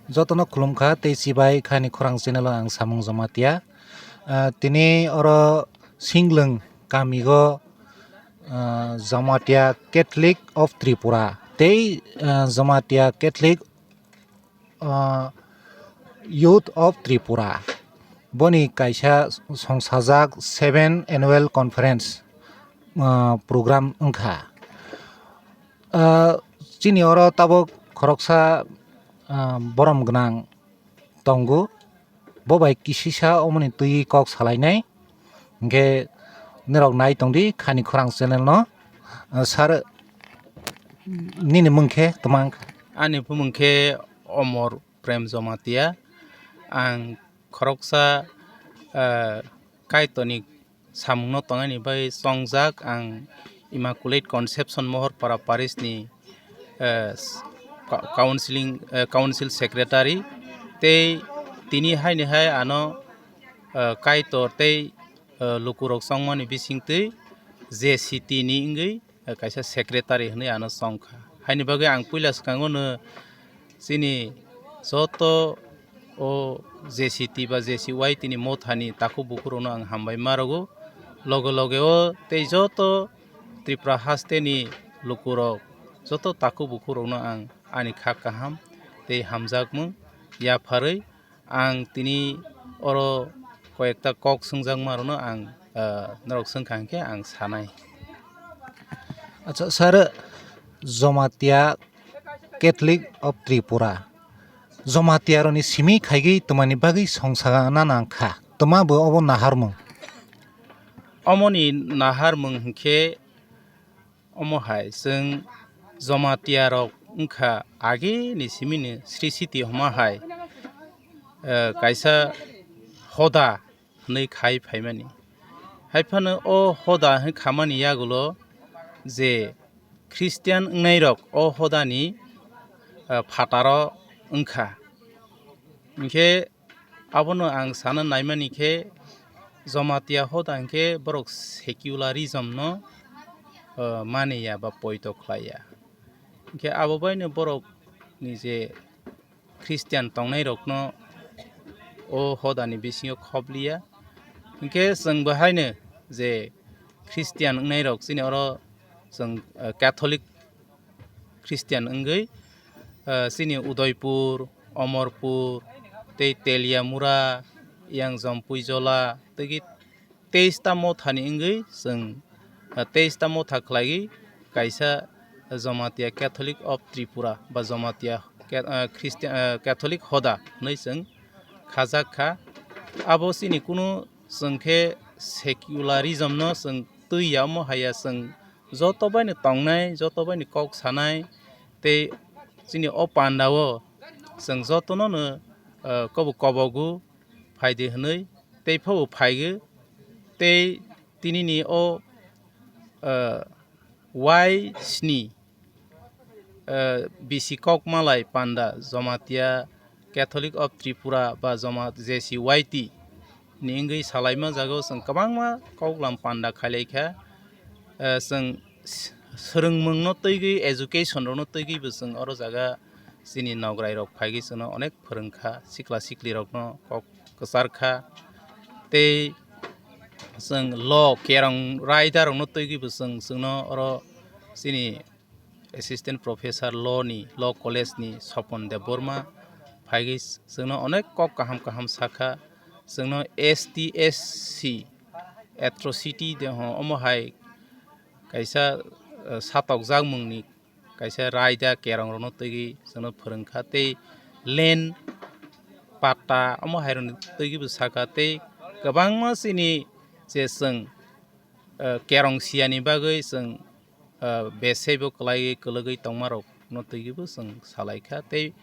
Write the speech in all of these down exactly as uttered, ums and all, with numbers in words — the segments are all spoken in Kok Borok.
Jotono khulumkha tei chibai khani khorang channel o ang Samung Jamatia. Ah, tini oro Singlwng kamigo, ah, Jamatia Catholic of Tripura tei, ah, Jamatia Catholic, ah, Youth of Tripura boni kaisa songsajak seven annual conference, ah, program wngkha. Ah, chini oro tabuk khoroksa, ah, borom gwnang tongo, bo bai kisisa omoni twi kok salainai. Hinkhe norok nai tongdi khani khorang channel no. Ah, sir, nini mung khe twmang? Ani bumung khe Omor Prem Jamatia. Ang khoroksa, ah, Kaitorni samungno tongnaini bai chongjak. Ang Immaculate Conception Mohorpara Parish ni, eh, s-, ka-, counseling, eh, council secretary. Tei tini haini hai ano, eh, Kaitor tei, eh, lukurok chongmani bisingtwi J C T ni wngwi, eh, kaisa secretary hwnwi ano chongkha. Haini bagwi ang puila swkango no chini joto o J C T ba J C Y T ni mothani takhuk bukhurokno ang hambai ma rwgo. Loge loge o tei joto Tripura hasteni lukurok, joto takhuk bukhurokno ang ani kha kaham tei hamjakmung yapharwi ang tini oro koyekta kok swngjakmarokno ang, ah, norok swngkha hinkhe ang sanai. Acha, sir, Jamatia Catholic of Tripura, Jamatia rokni simi khaigwi twmani bagwi songsa nana kha, twma bo obo naharmung? Omoni naharmung hinkhe omo hai, chwng Jamatia rok wngkha agini simini Sri Siti homa hai, eh, kaisa hoda hwnwi khai phaimani. Haiphano o hoda hwnwi khamani yagulo je Christian wngnai rok o hodani, eh, phataro wngkha. Hinkhe abono ang sana naimani khe, Jamatia hoda hinkhe borok secularism no, eh, mani ya ba poito khlai ya. Hinkhe abo baino borok ni je Christian tongnai rokno o hodani bisingo khopliya. Hinkhe chwng bo haino je Christian wngnai rok chini oro chwng, eh, Catholic Christian wngwi, eh, chini Udaipur, Omorpur, tei Teliamura, yang Jompuijola, tei teis ta mothani wngwi chwng, ah, teis ta motha khlaiwi kaisa Jamatia Catholic of Tripura ba Jamatia Ca-, ah, Christian, ah, Catholic hoda hwnwi chwng khajak kha. Abo chini kunu chwng khe secularism no chwng twi ya, omo hai ya, chwng joto bai no tongnai, joto bai no kok sanai, tei chini o panda o chwng joto no no, ah, kobo kobogo phaidi hwnwi tei phobo phaigo. Tei tinini o, ah, Y sni, ah, bisi kok malai panda Jamatia Catholic of Tripura ba Joma-, J C Y T ni wngwi salaima jaga o chwng kwbangma koklam panda khailai kha. Ah, chwng s-, swrwngmung no twigwi, education rok no twigwi bo chwng oro jaga chini nograi rok phaigwi chwngno onek phwrwng kha, sikla sikli rokno kok kwchar kha. Tei chwng law kerong raida rokno twiwi bo chwng, chwngno oro chini assistant professor law ni, law college ni Sopon Debbarma phaigwi chwngno onek kok kaham kaham sakha. Chwngno S T S C atrocity de ho, omo hai kaisa, eh, satokjakmung ni kaisa raida kerong rokno twiwi chwngno phwrwng kha, tei land, patta, omo hai rokni twiwi bo sakha, tei kwbangma chini je chwng, eh, kerong siyani bagwi chwng, eh, besaibo kwlaiwi kwlwgwi tongma rokno twiwi bo chwng salai kha, tei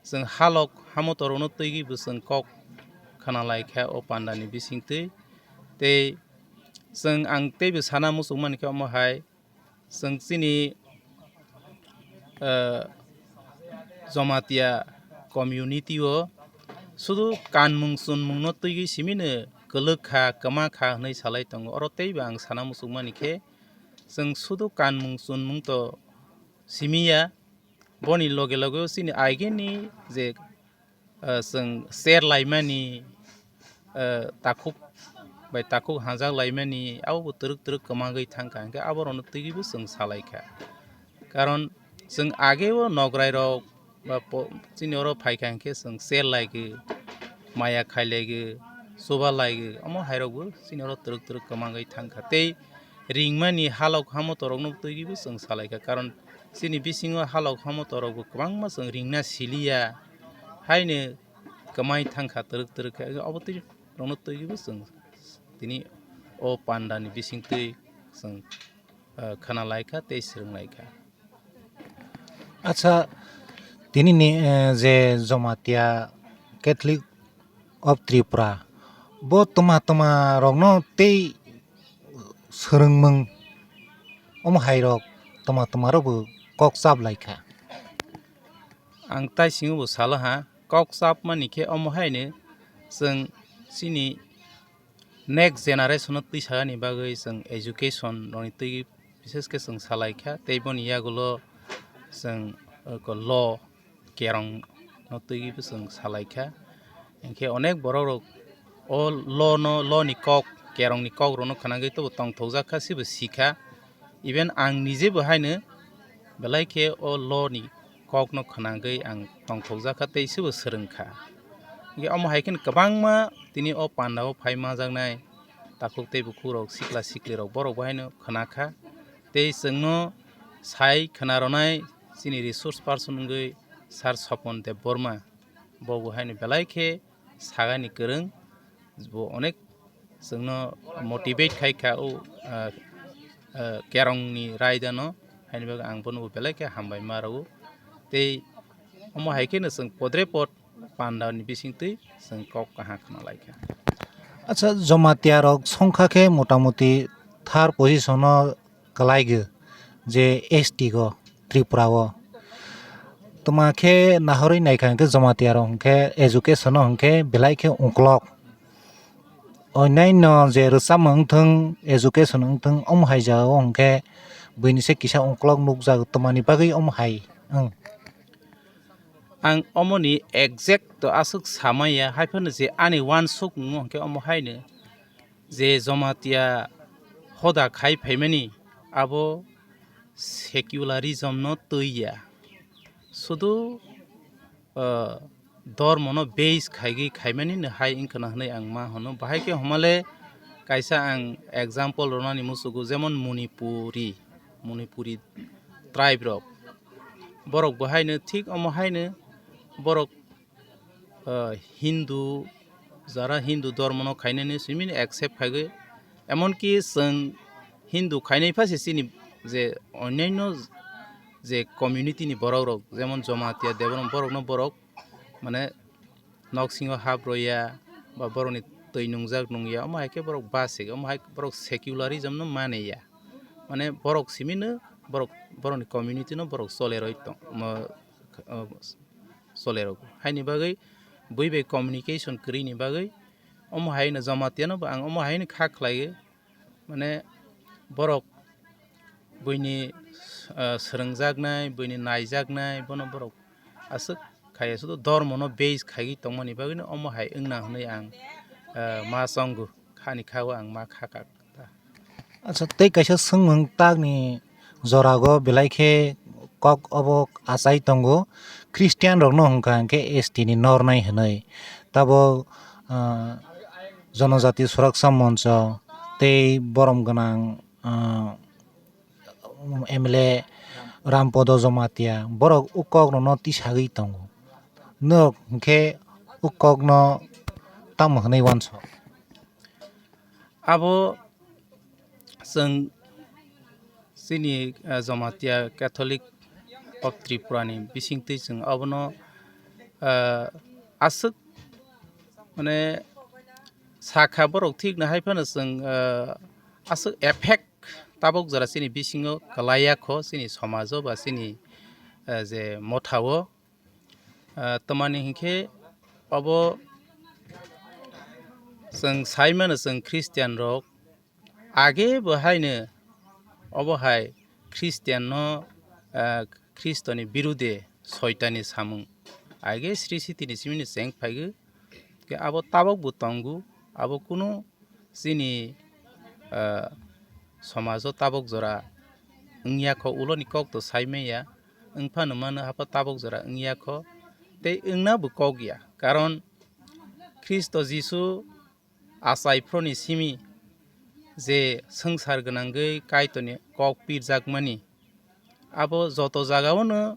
chwng halok hamoto rokno twiwi bo chwng kok khna lai kha o panda ni bisingtwi, tei chwng ang teibo sana muchung mani khe omo hai, chwng chini, eh, Jamatia community o sudu kanmung chunmung no twiwi simi no kwlwk kha, kwma kha hwnwi salai tongo. Oro teibo ang sana muchung mani khe, chwng sudu kanmung chunmung to simi ya, boni loge loge o chini agini je ah, chwng cher laimani, ah, takhuk bai takhuk hajak laimani, abo bo twrwk twrwk kwmagwi thangkha, hwnkhe aborokno twiwibo chwng salaikha. Karon chwng ageo nograirok ba po-, chini oro phaikha hwnkhe chwng cher laigwi, maya khailaigo, chuba laigo, omo hairokbo chini oro twrwk twrwk kwmagwi thangkha. Tei ringmani halok hamotorokno twiwibo chwng salaikha, karon chini bisingo halok hamotorokbo kwbangma chwng ringna siliya, haino kwmai thangkha twrwk twrwk khe, obo twi rokno twiwibo chwng tini o pandani bisingtwi chwng, ah, khwnalaikha tei swrwnglaikha. Acha, tini ni, eh, je Jamatia Catholic of Tripura, bo tma tma rokno tei swrwngmung, omo hai rok tma tma rok bo kok chap lai kha. Ang tai singwi bo salo ha, kok chap mani khe omo hai no chwng chini next generation no twi sakani bagwi chwng education rokni twi bises khe chwng salai kha, tei boni yagulo chwng, uh, ko law kerong no twi bo chwng salai kha. Hinkhe onek borok rok o law no, law ni kok, kerong ni kok rok no khwnagwi tobo tongthokjak kha, sibo si kha. Even ang nije bo haino belai khe o law ni kok no khwnagwi ang tongthokjak kha tei sibo swrwng kha. Hinkhe omo hai kheno kwbangma tini o panda o phai manjaknai takhuk tei bukhuk rok, sikla sikli rok, borok bo haino khwna kha. Tei chwngno sai khwna rwnai chini resource person wngwi Sir Sopon Debbarma, bo bo haino belai khe sagani kwrwng, bo onek chwngno motivate khai kha o, ah, ah, kerongni raidano, haini bagwi ang bono bo belai khe hambai ma rwo. Tei omo hai kheno chwng podre pod pandani bisingtwi chwng kok kaha khna lai kha. Acha, Jamatia rok songkha khe motamuti third position o kwlai gw je S T go Tripura o. Tma khe nahorwi naikha hwnkhe Jamatia rok hwnkhe education o hwnkhe belai khe ungklok. Onyaino je rwchapmung wngthung, education wngthung, omo hai jagao hwnkhe buini se kisa ungklok nukjak, tmani bagwi omo hai wng? Ang omoni exact to aswk samaya, haiphano je ani uansukmung hwnkhe omo haino je Jamatia hoda khai phaimani abo secularism no twi ya. Sudu, ah, dormo no base khaigwi khaimani no hai wngkha na hwnwi ang ma hwno. Bahai khe homa le kaisa ang example rwnani muchugo, jemon Manipuri, Manipuri tribe rok. Borok bo haino thik omo haino borok, ah, Hindu, jara Hindu dormo no khainani simi accept khaigwi. Emonki chwng Hindu khainai pha se chini je onyaino je community ni borok rok, jemon Jamatia, Debbarma, borok no borok mane nok singo hap rwya ba borok ni twi nungjak nungya, omo hai khe borok ba se, omo hai borok secularism no mane ya. Mane borok simi no borok, borok ni community no borok chole rwi tong, mo, o, chole rw. Haini bagwi bui bai communication kwrwi ni bagwi omo hai no Jamatia no bo ang omo hai no kha khlai, mane borok buini, ah, swrwngjaknai, buini naijaknai, bono borok aswk khaiya sudu dormo no base khaigwi tongmani bagwi no omo hai wngna hwnwi ang, ah, ma chongo, khani kha o ang ma kha kha. Acha, tei kaisa swngmung takni jorago belai khe kok obo achai tongo, Christian rokno hwnkha hwnkhe S T ni nornai hwnwi. Tabuk, ah, Jonojati Suraksa Moncho tei borom gwnang, ah, M L A Rampodo Jamatia borok o kok rokno tisagwi tongo. Norok hwnkhe o kokno tamo hwnwi uansuk? Abo chwng chini, ah, Jamatia Catholic of Tripura ni bisingtwi chwng abono, ah, aswk mane sakha borok thik no hai phano chwng, ah, aswk effect tabuk jora chini bisingo kwlaiya kho chini somajo ba chini, ah, je mothao. Ah, tamani hinkhe obo chwng sai mano, chwng Christian rok age bo haino obo hai Christian no, ah, Khristoni birude soitani samung Aige Sri Sitini simino cheng phaigo. Ke abo tabok bo tongo, abo kunu chini, ah, somajo tabok jora wngya kho, uloni kok to sai manya, wngphano mano hapha tabok jora wngya kho, tei wngna bo kok ya. Karon Khristo Jisu achai phroni simi je swngchar gwnangwi Kaitorni kok pirjakmani, abo joto jagao no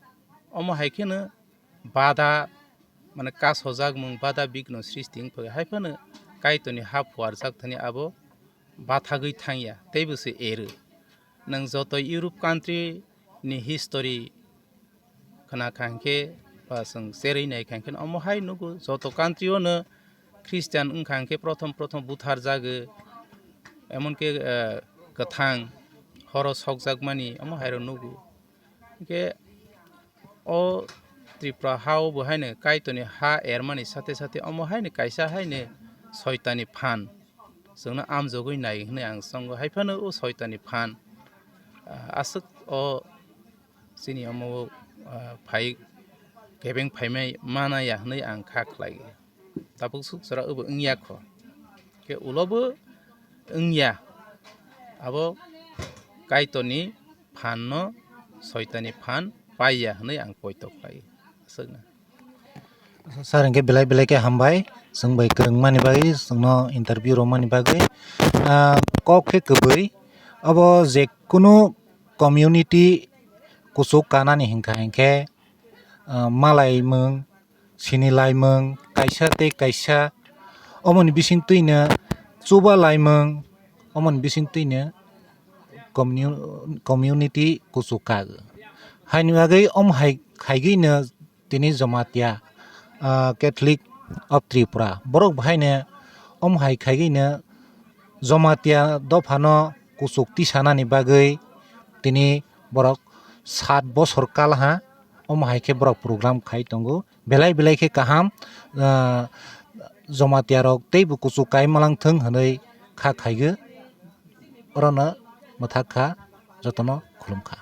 omo hai kheno bada, mane, kasojakmung, bada bigno srishti wng phai, hai phano Kaitorni ha phuarjak thani abo bathagwi thangya, teibo se ero. Nwng joto Europe country ni history khna kha hwnkhe, ba chwng cherwi nai kha hwnkhe, omo hai nugo, joto country o no Christian wng kha hwnkhe, prothom prothom butharjago, emon khe, eh, kwthang horo sokjakmani, omo hai rok nugo. Hwnkhe o Tripura ha o bo haino Kaitorni ha ermani sate sate omo haino kaisa haino soitani phan chwngno amjogwi nai hwnwi ang chongo. Hai phano o soitani phan, ah, aswk o chini omo, ah, phai kebeng phaimai mana ya hwnwi ang kha khlai. Tabuk suk jora obo wngya kho. Khe ulo bo wngya. Abo Kaitorni phan no soitani phan paiya hwnwi ang poito khlai. Aswkno. Sir, hwnkhe belai belai khe hambai, chwng bai kwrwngmani bagwi, chwngno interview rwmani bagwi. Ah, kok khe kwbwi, abo je kunu community kuchuk kanani hinkha hinkhe, ah, malaimung, sinilaimung, kaisa tei kaisa, omoni bisingtwino chubalaimung, omoni bisingtwino commu-, community kuchuk kago. Haini bagwi omo hai khaigwino tini Jamatia, ah, Catholic of Tripura, borok bahaino omo hai khaigwino Jamatia dophano kuchuk tisanani bagwi tini borok sat bosor kal ha omo hai khe borok program khai tongo. Belai belai khe kaham, ah, Jamatia rok teibo kuchuk kai malang thung hwnwi kha khaigo, orono mwthak kha, jotono khulum kha.